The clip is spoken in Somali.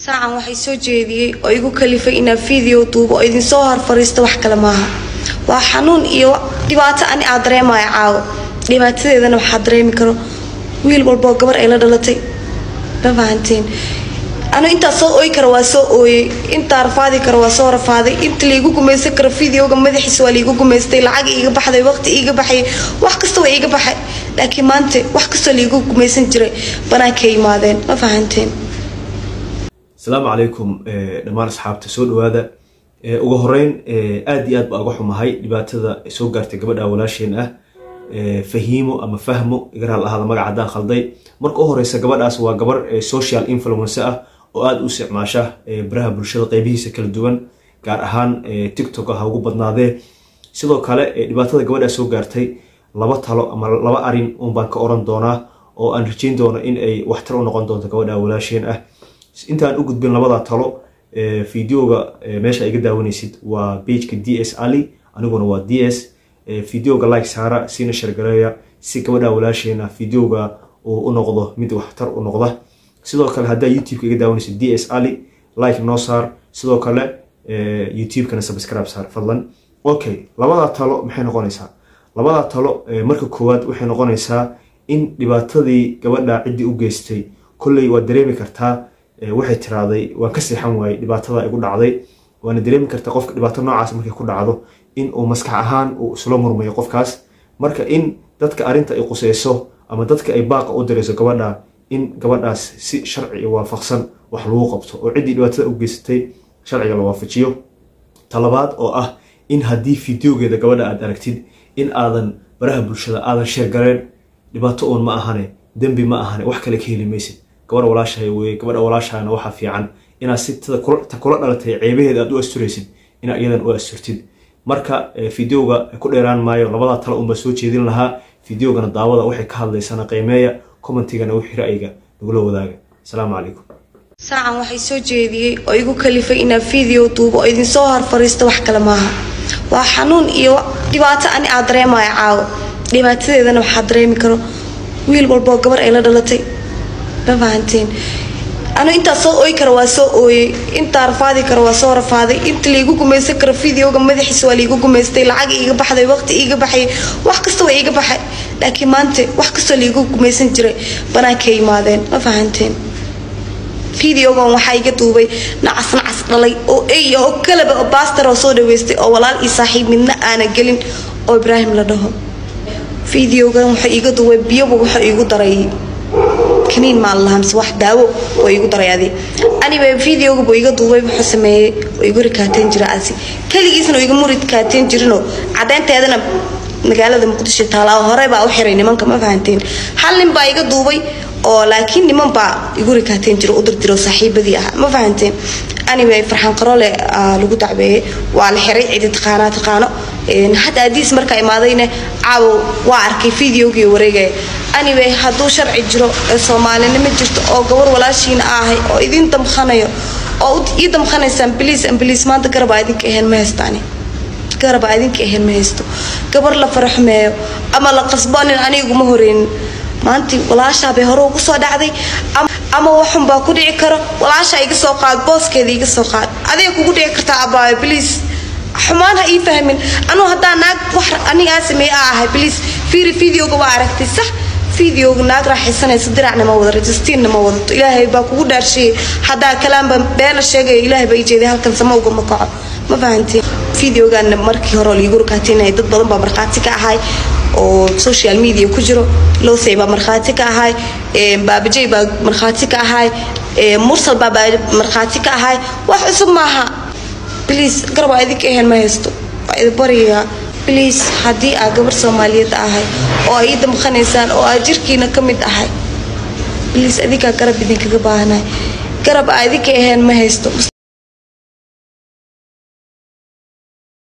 Saacan waxay soo jeediyey oo igu kalifay inaan video duubo oo idin soo hor fariisto wax kale maaha. Waa xanuun iyo dhibaato ani aad dareemayo caawo. Dhibaatadeedana waxaa dareemi karo wiil walba oo gabar ay la dhalatay. Ma fahanteen? Anu intaa soo ooyi karo waa soo ooyey, intaa rafaadi karo waa soo rafaaday, inta liigu gumaysan karo videoga madaxiisa waa liigu gumaystay, lacag iiga baxday, waqti iiga baxay, wax kasta waa iiga baxay. Laakiin maanta wax kastoo liigu gumaysan jiray banaankay yimaadeen. Ma fahanteen? Asalaamu calaykum dhammaan asxaabta, soo dhawaada. Ugu horeyn aad iyo aad baa uga xumahay dhibaatada soo gaartay gabadha walaasheen ah, Fahiimo ama Fahmo, iga raal ahaada magaca haddaan khalday. Marka u horeysa, gabadhaas waa gabar social influencer ah oo aada u isticmaasha baraha bulshada qeybihiisa kala duwan, gaar ahaan TikTok ha ugu badnaadee. Sidoo kale dhibaatada gabadhaas soo gaartay laba talo ama laba arin un baan ka oran doonaa oo aan rajeyn doono in ay waxtar u noqon doonto gabadha walaasheen ah. Intaan u gudbin labada talo, videoga meesha iga daawanaysid waa pageka D S Ali, aniguna waa D S. Videoga like saara, siina share gareeya si gabadha walaasheena videoga uu u noqdo mid waxtar u noqda. Sidoo kale haddaa YouTube-ka iga daawanaysid, D S Ali like noo saar, sidoo kale YouTube-kana subscribe saar fadlan. Okay, labada talo maxay noqonaysaa? Labada talo marka koowaad waxay noqonaysaa in dhibaatadii gabadha ciddii u geystay kolley waad dareemi kartaa. Waxay tiraaday waan ka seexan waayey dhibaatada igu dhacday, waana dareemi kartaa qofka dhibaato noocaas markay ku dhacdo in uu maskax ahaan uu isla murmayo qofkaas. Marka in dadka arrinta ay quseyso ama dadka ay baaqa u dirayso gabadha, in gabadhaas si sharci waafaqsan wax lagu qabto oo ciddii dhibaatada u geysatay sharciga la waafajiyo. Talabaad oo ah in haddii videogeeda gabadha aad aragtid in aadan baraha bulshada aadan share gareen. Dhibaato uun ma ahane, dembi ma ahane, wax kale ka heli maysid. Gabadha walaashahay weye, gabadha walaashahana waxaa fiican inaad si ta kula dhalatay ceebaheeda aad u asturaysid inaad iyadan u asturtid. Marka videoga ku dheeraan maayo, labadaa talo unbaa soo jeedin lahaa. Videogana daawada, waxay ka hadlaysana qiimeeya, commentigana wixii ra'yiga nagula wadaaga. Asalaamu calaykum. Saacan waxay soo jeediyey oo igu kalifay inaan video duubo oo idin soo hor fariisto wax kale maaha. Waa xanuun iyo dhibaato ani aad dareemayo caawo. Dhibaatadeedana waxaa dareemi karo wiil walba oo gabar ay la dhalatay. Ma fahanteen? Anu intaa soo ooyi karo waa soo ooyey, intaa rafaadi karo waa soo rafaaday, inta liigu gumaysan karo videoga madaxiisa waa liigu gumaystay, lacag iiga baxday, waqti iiga baxay, wax kasta waa iiga baxay. Laakiin maanta wax kastoo liigu gumaysan jiray banaankay yimaadeen. Ma fahanteen? Videogan waxaa iga duubay nacas nacas dhalay oo ey oo kalaba oo baastar oo soo dhaweystay oo walaal iyo saaxiib midna aana gelin oo Ibraahim la dhaho. Videogan wuxuu iiga duubay biyoba, wuxuu iigu daray kaniin maa lahaa mise wax daawo oo iigu daray adi. Anyway, videoga buu iga duubay, wuxuu sameeyey oo igu rikaateen jira asi kaligiisna oo iga murid kaateen jirinoo caddeynteedana magaalada Muqdisho taalaa hore baa u xiray nimanka. Ma fahanteen? Hal nin baa iga duubay oo laakiin niman baa igu rikaateen jiro u dirdiro saaxiibadii ahaa. Ma fahanteen? Anyway, Farxaan Qaroole lagu dacbeeyey, waa la xiray, cidi taqaanaa taqaano. Hadda adiis markaa imaadayna caawo waa arkay videogii wareegaya. Anyway, hadduu sharci jiro ee soomaalinimo jirto oo gabar walaashiina ahay oo idin damkhanayo oo ii damkhanaysaan, please and please, maanta garab aa idinka ahayn ma haystaani, garab aa idinka ahayn ma haysto. Gabar la faraxmeeyo ama la qasbo nin aniguma horeynin. Maanti walaashaa bay hore ugu soo dhacday ama waxun baa ku dhici karo. Walaashaa iga soo qaad, booskeeda iga soo qaad, adiga kugu dhici kartaa. Abaayo, please, xumaan ha ii fahmin. Anuu haddaa naag wax anigaa sameeye aa ahay, please fiiri videoga, waa aragtay sax? Videoga naag raaxaysanaysa, diracna ma wada, rajistiinna ma wadato. Ilaahay baa kugu dhaarsheeyey haddaa kalaanba beena sheegaya, Ilaahay baa ii jeeday, halkan sama ugama kaco. Ma fahanteen? Videogaana markii hore oo liigu rukaatinayay dad badan baa markhaati ka ahay oo social media ku jiro. Losey baa markhaati ka ahay, Baabajey baa markhaati ka ahay, Mursal baa markhaati ka ahay. Wax cusub maaha. Please, garab aa idinka ahayn ma haysto, waa idin baryayaa. Please, haddii aa gabar Soomaaliyeed ahay oo aa ii damqanaysaan oo aa jirkiina ka mid ahay, please, adinkaa garab idinkaga baahanahay. Garab aa idinka ahayn ma haysto.